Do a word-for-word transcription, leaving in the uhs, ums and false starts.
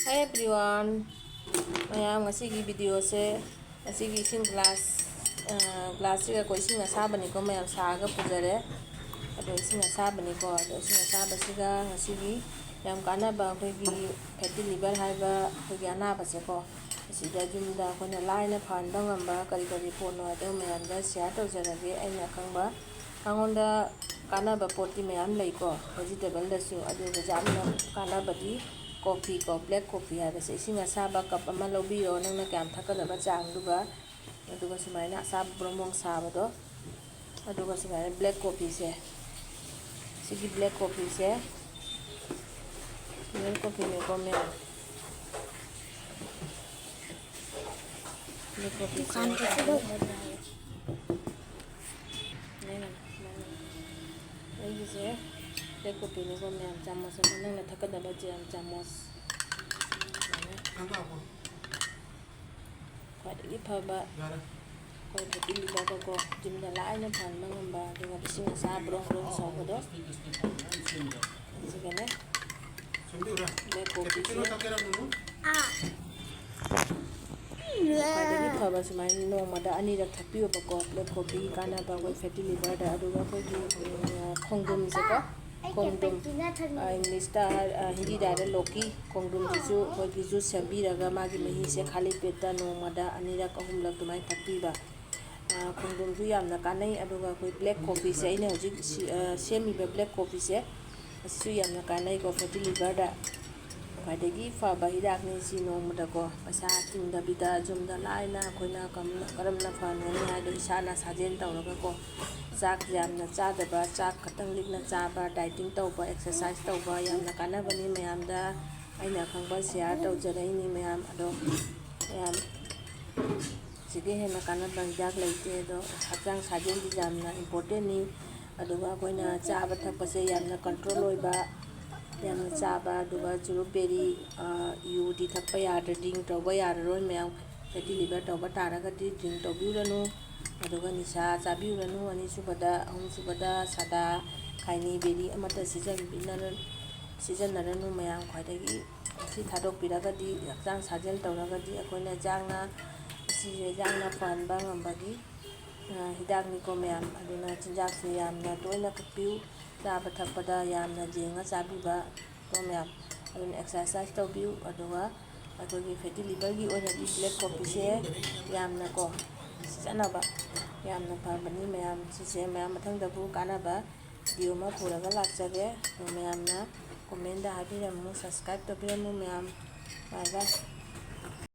Hi everyone, ꯃꯌꯥꯝ, ꯉꯁꯤꯒꯤ ꯚꯤꯗꯤꯑꯣꯁꯦ, ꯉꯁꯤꯒꯤ ꯏꯁꯤꯡ ꯒ꯭ꯂꯥꯁ, ꯑ, ꯒ꯭ꯂꯥꯁꯁꯤꯒ ꯑꯩꯈꯣꯏ ꯏꯁꯤꯡ ꯑꯁꯥꯕꯅꯤꯀꯣ, ꯃꯌꯥꯝ, ꯁꯥꯔꯒ ꯄꯨꯖꯔꯦ꯫ ꯑꯗꯣ ꯏꯁꯤꯡ ꯑꯁꯥꯕꯅꯤꯀꯣ, ꯑꯗꯣ ꯏꯁꯤꯡ ꯑꯁꯥꯕꯁꯤꯒ ꯉꯁꯤꯒꯤ ꯌꯥꯝ ꯀꯥꯟꯅꯕ ꯑꯩꯈꯣꯏꯒꯤ ꯐꯦꯇꯤ ꯂꯤꯚꯔ ꯍꯥꯏꯕ ꯑꯩꯈꯣꯏꯒꯤ ꯑꯅꯥꯕꯁꯦꯀꯣ, ꯑꯁꯤꯗ ꯌꯨꯝꯗ ꯑꯩꯈꯣꯏꯅ ꯂꯥꯏꯅ ꯐꯍꯟꯕ ꯉꯝꯕ ꯀꯔꯤ ꯀꯔꯤ ꯄꯣꯠꯅꯣ ꯍꯥꯏꯗꯣ ꯃꯌꯥꯝꯗ ꯁꯤꯌꯥꯔ ꯇꯧꯖꯔꯒꯦ꯫ ꯑꯩꯅ ꯑꯈꯪꯕ, ꯑꯩꯉꯣꯟꯗ ꯀꯥꯟꯅꯕ ꯄꯣꯠꯇꯤ ꯃꯌꯥꯝ ꯂꯩꯀꯣ, ꯚꯦꯖꯤꯇꯦꯕꯜꯗꯁꯨ꯫ ꯑꯗꯨꯒ ꯌꯥꯝꯅ ꯀꯥꯟꯅꯕꯗꯤ ꯀꯣꯐꯤꯀꯣ, ꯕ꯭ꯂꯦꯛ ꯀꯣꯐꯤ ꯍꯥꯏꯕꯁꯦ꯫ ꯏꯁꯤꯡ ꯑꯁꯥꯕ ꯀꯞ ꯑꯃ ꯂꯧꯕꯤꯔꯣ, ꯅꯪꯅ ꯀꯌꯥꯝ ꯊꯛꯀꯗꯕ ꯆꯥꯡꯗꯨꯒ꯫ ꯑꯗꯨꯒ ꯁꯨꯃꯥꯏꯅ ꯑꯁꯥꯕ ꯕ꯭ꯔꯣꯡ ꯕ꯭ꯔꯣꯡ ꯁꯥꯕꯗꯣ, ꯑꯗꯨꯒ ꯁꯨꯃꯥꯏꯅ ꯕ꯭ꯂꯦꯛ ꯀꯣꯐꯤꯁꯦ, ꯁꯤꯒꯤ ꯕ꯭ꯂꯦꯛ ꯀꯣꯐꯤꯁꯦ, ꯕ꯭ꯂꯦꯛ ꯀꯣꯐꯤꯅꯦꯀꯣ ꯃꯌꯥꯝ, ꯕ꯭ꯂꯦꯛ ꯀꯣꯐꯤꯁꯦ, ꯑꯩꯒꯤꯁꯦ ꯕ꯭ꯂꯦꯛ ꯀꯣꯐꯤꯅꯦꯀꯣ ꯃꯌꯥꯝ, ꯆꯥꯃꯁ ꯑꯃ, ꯅꯪꯅ ꯊꯛꯀꯗꯕ ꯆꯦꯔꯪ ꯆꯥꯃꯁ, ꯁꯨꯃꯥꯏꯅ꯫ ꯈ꯭ꯋꯥꯏꯗꯒꯤ ꯐꯕ ꯑꯩꯈꯣꯏ ꯐꯦꯇꯤ ꯂꯤꯚꯔꯗꯀꯣ, ꯌꯨꯝꯗ ꯂꯥꯏꯅ ꯐꯍꯟꯕ ꯉꯝꯕ, ꯑꯗꯨꯒ ꯏꯁꯤꯡ ꯑꯁꯥ ꯕ꯭ꯔꯣꯡ ꯕ꯭ꯔꯣꯡ ꯁꯧꯕꯗꯣ, ꯑꯁꯤꯒꯅꯦ, ꯕ꯭ꯂꯦꯛ ꯀꯣꯐꯤꯁꯦ ꯈ꯭ꯋꯥꯏꯗꯒꯤ ꯐꯕ꯫ ꯁꯨꯃꯥꯏꯅ ꯅꯣꯡꯃꯗ ꯑꯅꯤꯔꯛ ꯊꯛꯄꯤꯌꯣꯕꯀꯣ, ꯕ꯭ꯂꯦꯛ ꯀꯣꯐꯤꯒꯤ ꯀꯥꯟꯅꯕ ꯑꯩꯈꯣꯏ ꯐꯦꯇꯤ ꯂꯤꯚꯔꯗ꯫ ꯑꯗꯨꯒ ꯑꯩꯈꯣꯏꯒꯤ, ꯎꯝ, ꯈꯣꯡꯗ꯭ꯔꯨꯝꯁꯦꯀꯣ, ꯈꯣꯡꯗ꯭ꯔꯨꯝ, ꯑ, ꯏꯪꯂꯤꯁꯇ ꯍꯥꯏ-, ꯑ, ꯍꯤꯟꯗꯤꯗ ꯍꯥꯏꯔ ꯂꯣꯀꯤ, ꯈꯣꯡꯗ꯭ꯔꯨꯝꯁꯤꯁꯨ ꯑꯩꯈꯣꯏꯒꯤ ꯖꯨꯁ ꯁꯦꯝꯕꯤꯔꯒ ꯃꯥꯒꯤ ꯃꯍꯤꯁꯦ ꯈꯥꯂꯤ ꯄꯦꯠꯇ ꯅꯣꯡꯃꯗ ꯑꯅꯤꯔꯛ ꯑꯍꯨꯝꯂꯛ ꯑꯗꯨꯃꯥꯏꯅ ꯊꯛꯄꯤꯕ꯫ ꯑ, ꯈꯣꯡꯗ꯭ꯔꯨꯝꯁꯨ ꯌꯥꯝꯅ ꯀꯥꯟꯅꯩ꯫ ꯑꯗꯨꯒ ꯑꯩꯈꯣꯏ ꯕ꯭ꯂꯦꯛ ꯀꯣꯐꯤꯁꯦ, ꯑꯩꯅ ꯍꯧꯖꯤꯛ ꯁꯤ-, ꯑ, ꯁꯦꯝꯃꯤꯕ ꯕ꯭ꯂꯦꯛ ꯀꯣꯐꯤꯁꯦ, ꯑꯁꯤꯁꯨ ꯌꯥꯝꯅ ꯀꯥꯟꯅꯩꯀꯣ ꯐꯦꯇꯤ ꯂꯤꯚꯔꯗ꯫ ꯈ꯭ꯋꯥꯏꯗꯒꯤ ꯐꯕ ꯍꯤꯗꯥꯛꯅꯤ ꯁꯤ ꯅꯣꯡꯃꯗꯀꯣ, ꯄꯩꯁꯥ ꯇꯤꯡꯗꯕꯤꯗ ꯌꯨꯝꯗ ꯂꯥꯏꯅ ꯑꯩꯈꯣꯏꯅ ꯀꯝ-, ꯀꯔꯝꯅ ꯐꯍꯟꯒꯅꯤ ꯍꯥꯏꯗꯣ ꯏꯁꯥꯅ ꯁꯥꯖꯦꯜ ꯇꯧꯔꯒꯀꯣ, ꯆꯥꯛ ꯌꯥꯝꯅ ꯆꯥꯗꯕ, ꯆꯥꯛ ꯈꯛꯇꯪ ꯂꯤꯛꯅ ꯆꯥꯕ, ꯗꯥꯏꯇꯤꯡ ꯇꯧꯕ, ꯑꯦꯛꯁꯔꯁꯥꯏꯁ ꯇꯧꯕ ꯌꯥꯝꯅ ꯀꯥꯟꯅꯕꯅꯤ꯫ ꯃꯌꯥꯝꯗ ꯑꯩꯅ ꯈꯪꯕ ꯁꯤꯌꯥꯔ ꯇꯧꯖꯔꯛꯏꯅꯤ ꯃꯌꯥꯝ꯫ ꯑꯗꯣ ꯃꯌꯥꯝ, ꯁꯤꯗꯒꯤ ꯍꯦꯟꯅ ꯀꯥꯟꯅꯕ ꯍꯤꯗꯥꯛ ꯂꯩꯇꯦ꯫ ꯑꯗꯣ ꯍꯛꯆꯥꯡ ꯁꯥꯖꯦꯜꯗꯤ ꯌꯥꯝꯅ ꯏꯝꯄꯣꯔꯇꯦꯟꯅꯤ꯫ ꯑꯗꯨꯒ ꯑꯩꯈꯣꯏꯅ ꯆꯥꯕ ꯊꯛꯄꯁꯦ ꯌꯥꯝꯅ ꯀꯟꯇ꯭ꯔꯣꯜ ꯑꯣꯏꯕ, ꯌꯥꯝꯅ ꯆꯥꯕ, ꯑꯗꯨꯒ ꯆꯨꯔꯨꯞ ꯕꯦꯔꯤ, ꯑ, ꯌꯨꯗꯤ ꯊꯛꯄ ꯌꯥꯗ꯭ꯔꯦ, ꯗ꯭ꯔꯤꯡ ꯇꯧꯕ ꯌꯥꯔꯔꯣꯏ ꯃꯌꯥꯝ꯫ ꯐꯦꯇꯤ ꯂꯤꯚꯔ ꯇꯧꯕ ꯇꯥꯔꯒꯗꯤ ꯗ꯭ꯔꯤꯡ ꯇꯧꯕꯤꯔꯨꯔꯅꯨ, ꯑꯗꯨꯒ ꯅꯤꯁꯥ ꯆꯥꯕꯤꯔꯨꯔꯅꯨ꯫ ꯑꯅꯤꯁꯨꯕꯗ, ꯑꯍꯨꯝꯁꯨꯕꯗ ꯁꯥꯗꯥ, ꯈꯥꯏꯅꯤ, ꯕꯦꯔꯤ ꯑꯃꯠꯇ ꯁꯤꯖꯤꯟꯅꯕꯤꯅꯔ-, ꯁꯤꯖꯤꯟꯅꯔꯅꯨ ꯃꯌꯥꯝ꯫ ꯈ꯭ꯋꯥꯏꯗꯒꯤ ꯁꯤ ꯊꯥꯗꯣꯛꯄꯤꯔꯒꯗꯤ, ꯍꯛꯆꯥꯡ ꯁꯥꯖꯦꯜ ꯇꯧꯔꯒꯗꯤ ꯑꯩꯈꯣꯏꯅ ꯌꯥꯡꯅ, ꯁꯤꯁꯦ ꯌꯥꯡꯅ ꯐꯍꯟꯕ ꯉꯝꯕꯒꯤ, ꯑ, ꯍꯤꯗꯥꯛꯅꯤꯀꯣ ꯃꯌꯥꯝ꯫ ꯑꯗꯨꯅ ꯆꯤꯟꯖꯥꯛꯁꯦ ꯌꯥꯝꯅ ꯇꯣꯏꯅ ꯀꯛꯄꯤꯌꯨ, ꯆꯥꯕ ꯊꯛꯄꯗ ꯌꯥꯝꯅ ꯌꯦꯡꯉ ꯆꯥꯕꯤꯕ ꯀꯣ ꯃꯌꯥꯝ꯫ ꯑꯗꯨꯅ exercise ꯇꯧꯕꯤꯌꯨ꯫ ꯑꯗꯨꯒ ꯑꯩꯈꯣꯏꯒꯤ fatty liverꯒꯤ ꯑꯣꯏꯅꯗꯤ black coffeeꯁꯦ ꯌꯥꯝꯅꯀꯣ ꯁꯤꯖꯤꯟꯅꯕ ꯌꯥꯝꯅ ꯐꯕꯅꯤ ꯃꯌꯥꯝ꯫ ꯁꯤꯁꯦ ꯃꯌꯥꯝ ꯃꯊꯪꯗꯕꯨ ꯀꯥꯟꯅꯕ video ꯑꯃ ꯄꯨꯔꯒ ꯂꯥꯛꯆꯒꯦ꯫ ꯑꯗꯣ ꯃꯌꯥꯝꯅ commentꯗ ꯍꯥꯏꯕꯤꯔꯝꯃꯨ, subscribe ꯇꯧꯕꯤꯔꯝꯃꯨ ꯃꯌꯥꯝ꯫ Bye bye꯫